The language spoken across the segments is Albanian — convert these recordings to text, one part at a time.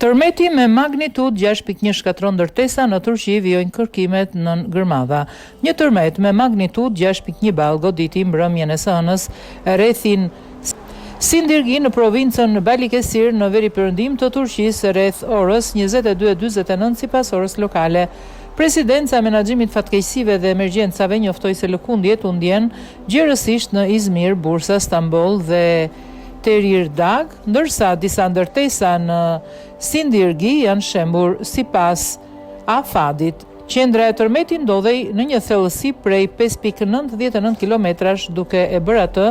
Tërmeti me magnitudë 6.1 shkatërron ndërtesa në Turqi, vijojnë kërkimet nën gërmadha. Një tërmet me magnitudë 6.1 ballë goditi mbrëmjen e së hënës rrethin Sindirgi në provincën Balikesir në veriperëndim të Turqisë rreth orës 22:49 sipas orës lokale. Presidenca e Menaxhimit të Fatkeqësive dhe Emergjencave njoftoi se lëkundjet u ndjenë gjerësisht në Izmir, Bursa, Stamboll dhe Terirdag, ndërsa disa ndërtesa në Sindirgi janë shembur sipas AFAD-it. Qendra e tërmetit ndodhej në një thellësi prej 5.99 kilometrash duke e bërë atë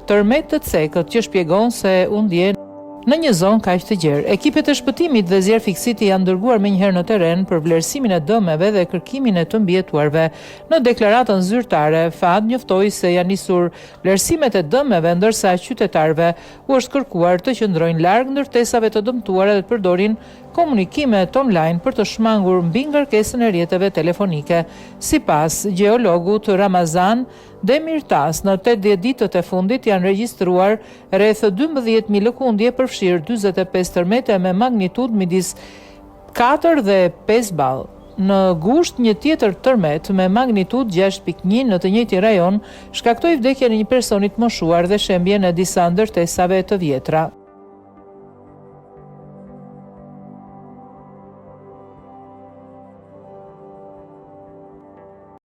tërmet të cekët që shpjegon se u ndje në një zonë kaq të gjerë. Ekipet e shpëtimit dhe zjarrfikësit janë dërguar menjëherë në terren për vlerësimin e dëmeve dhe kërkimin e të mbijetuarve. Në deklaratën zyrtare, FAD njoftoi se janë nisur vlerësimet e dëmeve, ndërsa qytetarëve u është kërkuar të qëndrojnë larg ndërtesave të dëmtuara dhe të përdorin komunikimet online për të shmangur mbingarkesën e rrjeteve telefonike. Sipas gjeologut Ramazan Demirtas, në 80 ditët e fundit janë regjistruar rreth 12.000 lëkundje, përfshirë 45 tërmete me magnitudë midis 4 dhe 5 ballë. Në gusht, një tjetër tërmet me magnitudë 6.1 në të njëjtin rajon shkaktoi vdekjen e një personi të moshuar dhe shembjen e disa ndërtesave të vjetra.